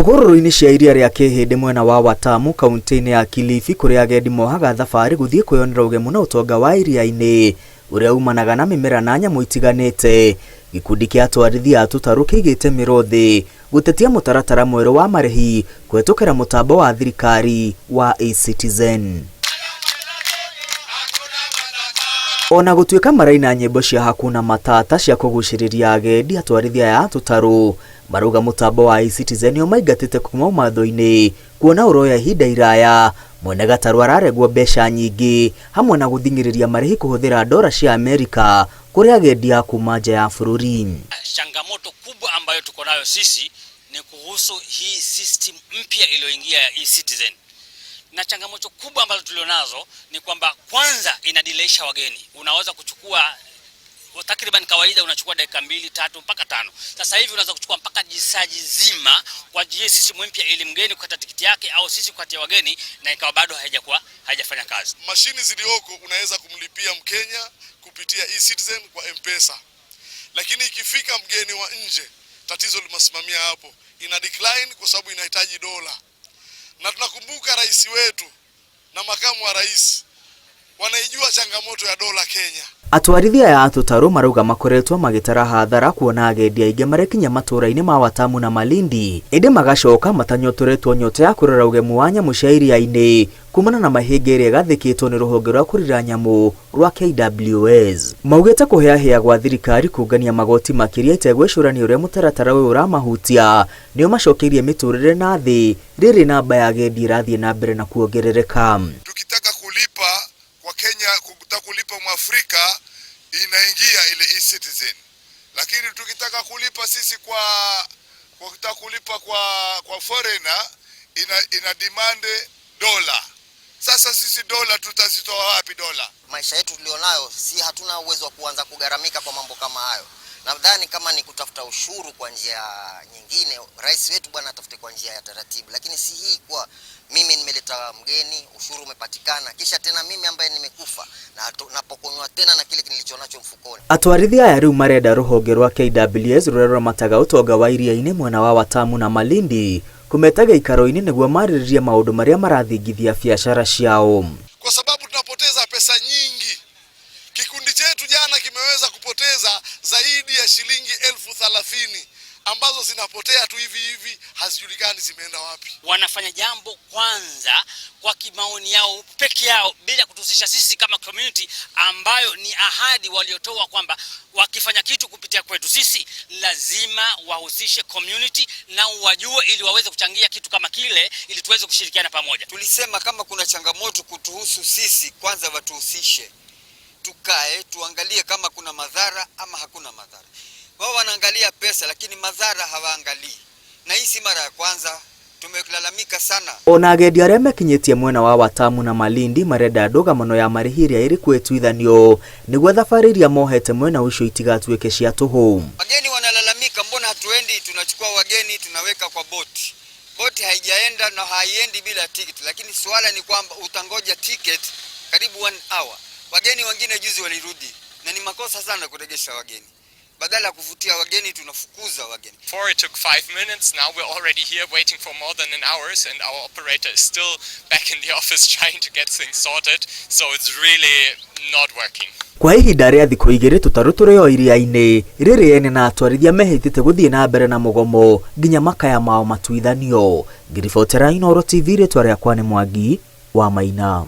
Hũgũrũrũ-inĩ cia iria rĩa Kĩhĩndĩ mwena wa Watamu kaunti-inĩ ya Kilifi kũrĩa agendi mohaga thabarĩ gũthiĩ kwĩyonera ũgemu na ũtonga wa iria-inĩ ũrĩa umanaga na mĩmera na nyamũ itiganĩte. Gĩkundi kĩa atwarithia a tũtarũ kĩigĩte mĩro thĩ gũtetia mũtaratara mwerũ wa marĩhi kũhetũkĩra mũtambo wa thirikari wa eCitizen. Ona gũtuĩka maraina nyĩmbo cia Hakuna Matata cia kũgucĩrĩria agendi, atwarithia aya a tũtarũ marauga mũtambo wa eCitizen nĩ ũmaingatĩte kuma ũmatho-inĩ kuona ũroya ihinda iraya mwene gatarũ araregwo mbeca nyingĩ hamwe na gũthing'ĩrĩria marĩhi kũhũthĩra ndora cia Amerika kũrĩ agendi a kuma nja ya bũrũri. Changamoto kubwa ambayo tuko nayo sisi ni kuhusu hii system mpya iliyoingia ya eCitizen, na changamoto kubwa ambazo tulionazo ni kwamba kwanza inadileisha wageni. Unaweza kuchukua takriban, kawaida unachukua dakika 2, 3 mpaka 5. Sasa hivi unaweza kuchukua mpaka jisaji zima kwa ajili ya system mpya, ili mgeni kukata tikiti yake au sisi kukatia wageni, na ikawa bado haijakuwa haijafanya kazi. Mashini zilioko unaweza kumlipia Mkenya kupitia eCitizen kwa M-Pesa, lakini ikifika mgeni wa nje tatizo limesimamia hapo, ina decline kwa sababu inahitaji dola. Na tunakumbuka rais wetu na makamu wa rais wanaijua changamoto ya dola Kenya. Atwarithia aya a tũtarũ marauga makoretwo magĩtara hathara kuona agendi aingĩ marekinya matũra-inĩ ma Watamu na Malindi ĩndĩ magacoka matanyotoretwo nyota ya kũrora ũgemu wa nyamũ cia iria-inĩ kumana na mahĩnga ĩrĩa ĩgathĩkĩtwo nĩ rũhonge rwa kũrira nyamũ rwa KWS. Maugĩte kũheahĩa gwa thirikari kũngania magoti makĩria ĩtegwĩcũrania ũrĩa mũtaratara ũyũ ũramahutia nĩo macokeirie mĩtũrĩre na thĩ rĩrĩ namba ya agendi ĩrathiĩ na mbere na kuongerereka. Tukitaka kulipa kwa Kenya, kutaka kulipa Mwafrika inaingia ile eCitizen, lakini tukitaka kulipa sisi kwa kutaka kulipa kwa foreigner ina demand dola. Sasa sisi dola tutazitoa wapi dola? Maisha yetu tulionayo, si hatuna uwezo wa kuanza kugharamika kwa mambo kama hayo. Nadhani kama ni kutafuta ushuru kwa njia nyingine, rais wetu bwana atafute kwa njia ya taratibu, lakini si hii kwa mimi nimeleta mgeni, ushuru umepatikana, kisha tena mimi ambaye nimekufa na napokonywa tena na kile nilichonacho mfukoni. Atwarithia aya rĩu marenda rũhonge rwa KWS rũrĩa rũramataga ũtonga wa iria-inĩ mwena wa Watamu na Malindi kũmeta gĩikaro-inĩ nĩguo marĩrĩrie maũndũ marĩa marathingithia biacara ciao. Kwa sababu tunapoteza pesa nyingi. Kikundi chetu jana kimeweza kupoteza zaidi ya shilingi 30,000 ambazo zinapotea tu hivi hivi, hazijulikani zimeenda wapi. Wanafanya jambo kwanza kwa kimaoni yao peke yao bila kutuhusisha sisi kama community, ambayo ni ahadi waliotoa kwamba wakifanya kitu kupitia kwetu sisi lazima wahusishe community na wajue, ili waweze kuchangia kitu kama kile, ili tuweze kushirikiana pamoja. Tulisema kama kuna changamoto kutuhusu sisi, kwanza watuhusishe, tukae tuangalie kama kuna madhara ama hakuna madhara. Wao wanaangalia pesa, lakini madhara hawaangalii, na hii si mara ya kwanza, tumelalamika sana. Ona agendi arĩa mekinyĩtie mwena wa Watamu na Malindi marenda ndũgamano ya marĩhi ĩrĩa ĩrĩ kwĩtuithanio nĩguo thabarĩ iria mohete mwena ũcio itigatuĩke cia tũhũ. Wageni wanalalamika, mbona hatuendi? Tunachukua wageni tunaweka kwa boti, boti haijaenda na haiendi bila tiketi, lakini suala ni kwamba utangoja tiketi karibu 1 hour. Wageni wengine juzi walirudi, na ni makosa sana kuregesha wageni. Badala ya kuvutia wageni tunafukuza wageni. Before it took 5 minutes, now we're already here waiting for more than an hour, and our operator is still back in the office trying to get things sorted, so it's really not working. Kwa ihinda rĩa thikũ igĩrĩ tũtarũ tũrĩ o iria-inĩ rĩrĩ ene na atwarithia mehĩtĩte gũthiĩ na mbere na mũgomo nginya makaya mao matuithanio. Ngĩribotera Inooro TV, rĩtwa rĩakwa nĩ Mwangi wa Maina.